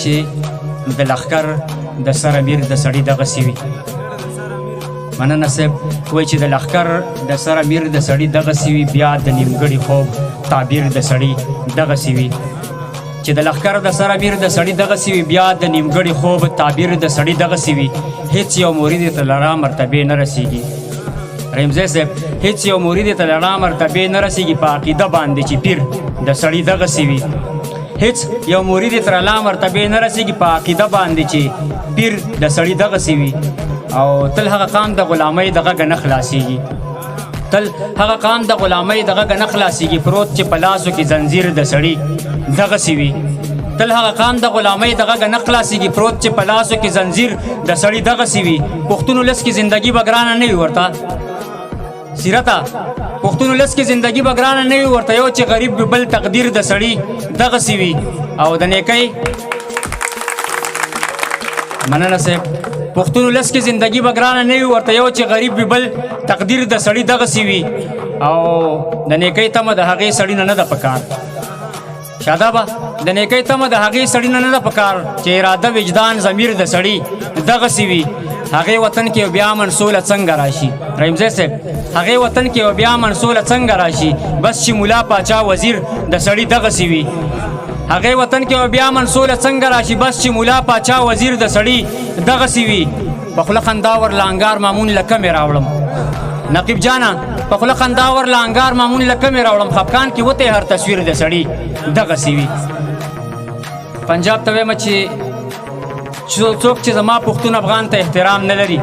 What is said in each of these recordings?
چې د لښکر د سر امیر د سړي دغسې وي. مننه صاحب. وایي چې د لښکر د سر امیر د سړي دغسې وي، بیا د نیمګړي خوب تعبیر د سړي دغسې وي. چې د لښکر د سر امیر د سړي دغسې وي، بیا د نیمګړي خوب تعبیر د سړي دغسې وي. هیڅ یو مرید ته لړا مرتبې نه رسیږي. رحیمزی صاحب، هیڅ یو مرید ته لړا مرتبې نه رسیږي په عقیده باندې چې پیر د سړي دغسې وي. هیڅ یو مرید تر لا مرتبې نه رسیږي په عقیده باندې چې پیر د سړي دغسې وي. او تل هغه قام د غلامۍ د غږه نه خلاصیږي، تل هغه قام د غلامۍ د غږه نه خلاصیږي، پروت چې په لاسو کې زنځیر د سړي دغسې وي. تل هغه قام د غلامۍ د غږه نه خلاصیږي، پروت چې په لاسو کې زنځیر د سړي دغسې وي. پښتون ولس کې زندگی به ګرانه نه وي ورته سیرته، پښتون ولس کې زندگی به ګرانه نه وي ورته، یو چې غریب وي بل تقدیر د سړي دغسې وي. او د نیکۍ مننه صاحب. پښتون ولس کې زندگی به ګرانه نه وي ورته، یو چې غریب وي بل تقدیر د سړي دغسې وي. او د نیکۍ تمه د هغې سړي نه نه ده پکار. شادابه، د نیکۍ تمه د هغې سړي نه نه ده پکار چې اراده وجدان ضمیر د سړي دغسې وي. هغې وطن کې بیا امن سوله څنګه راشي رحیمزی صاحب؟ هغې وطن کې بیا امن سوله څنګه راشي، بس چې ملا پاچا وزیر د سړي دغسې وي. هغې وطن کې بیا امن سوله څنګه راشي، بس چې ملا پاچا وزیر د سړي دغسې وي. په خوله خندا ورله انګار مامون له کومې راوړم نقیب جانه، په خوله خندا ورله انګار مامون له کومې راوړم، خفقان کې وتی هر تصویر د سړي دغسې وي. پنجاب ته وایم چې څوک چې زما پښتون افغان ته احترام نه لري،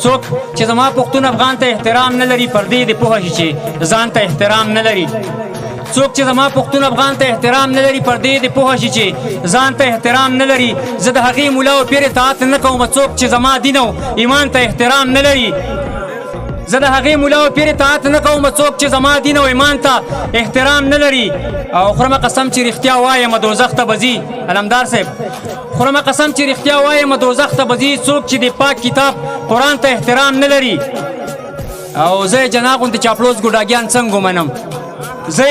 څوک چې زما پښتون افغان ته احترام نه لري، پر دې دې پوه شي چې ځان ته احترام نه لري. څوک چې زما پښتون افغان ته احترام نه لري، پر دې دې پوه شي چې ځان ته احترام نه لري. زه د هغې ملا او پیر اطاعت نه کوم څوک چې زما دین او ایمان ته احترام نه لري. زه د هغې ملا او پیر اطاعت نه کوم څوک چې زما دین او ایمان ته احترام نه لري. او خورمه قسم چې رښتیا وایم دوزخ ته به ځي. علمدار صاحب، خورمه قسم چې رښتیا وایم دوزخ ته به ځي څوک چې د پاک کتاب قرآن ته احترام نه لري. او زه جنا غوندې چاپلوس ګوډاګیان څنګه ومنم؟ زه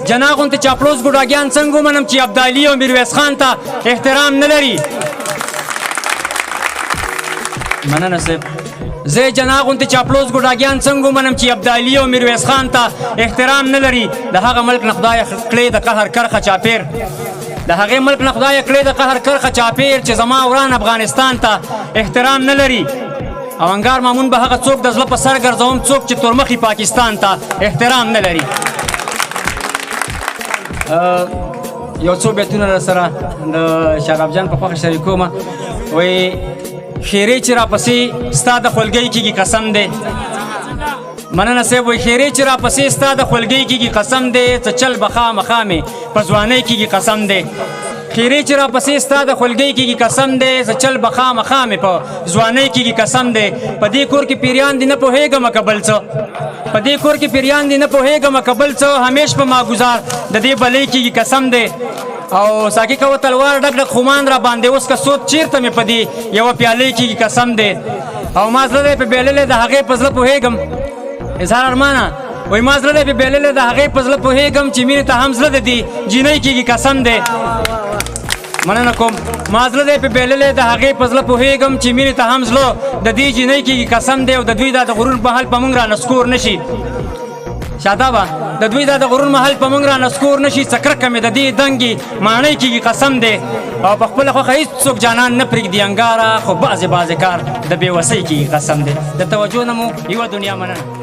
جنا غوندې چاپلوس ګوډاګیان څنګه ومنم چې ابدالي او میرویس خان ته احترام نه لري؟ مننه صاحب. زه جنا غوندې چاپلوس ګوډاګیان څنګه ومنم چې ابدالي او میرویس خان ته احترام نه لري؟ د هغه ملک نه خدای کړې د قهر کرښه چاپیر، د هغې ملک نه خدای کړې د قهر کرښه چاپیر، چې زما وران افغانستان ته احترام نه لري. او انګار مامون به هغه څوک د زړه په سر ګرځوم څوک چې تورمخي پاکستان ته احترام نه لري. یو څو بیتونه را سره د شاداب جان په خوښه شریکوم. وایي ښېرې چې راپسې ستا د خولګۍ کېږي قسم دی. مننه صاحب. وایي ښېرې چې راپسې ستا د خولګۍ کېږي قسم دی، څه چل به خامخا مې په ځوانۍ کېږي قسم دی. ښېرې چې راپسې ستا د خولګۍ کېږي قسم دی، څه چل به خامخا مې په ځوانۍ کېږي قسم دی. په دې کور کې پیریان دي نه پوهېږم که بل څه، په دې کور کې پیریان دي نه پوهېږم که بل څه، همیش په ما ګزار د دې بلۍ کېږي قسم دی. او ساقي کوه تلوار ډک ډک خمان را باندې اوس که سوت چیرته مې په دې یوه پیالۍ کېږي قسم دی. او ما زړه دی په بېللی د هغې په زړه پوهېږم. اظهار ارمانه، وایي ما زړه دی په بېللی د هغې په زړه پوهېږم، چې مینې ته هم زړه د دې جینۍ کېږي قسم دی. مننه کوم. ما زړه دی په بېللی د هغې په زړه پوهېږم، چې مینې ته هم زړه د دې جینۍ کېږي قسم دی. او د دوی دا د غرور محل په موږ را نسکور نه شي. شادابه، د دوی دا د غرور محل په موږ را نسکور نه شي، څه کرکه مې د دې دنګې ماڼۍ کېږي قسم دی. او په خپله خوښه هېڅوک جانان نه پرېږدي انګاره، خو بعضې بعضې کار د بې وسۍ کېږي قسم دی. د توجه نه مو یوه دنیا مننه.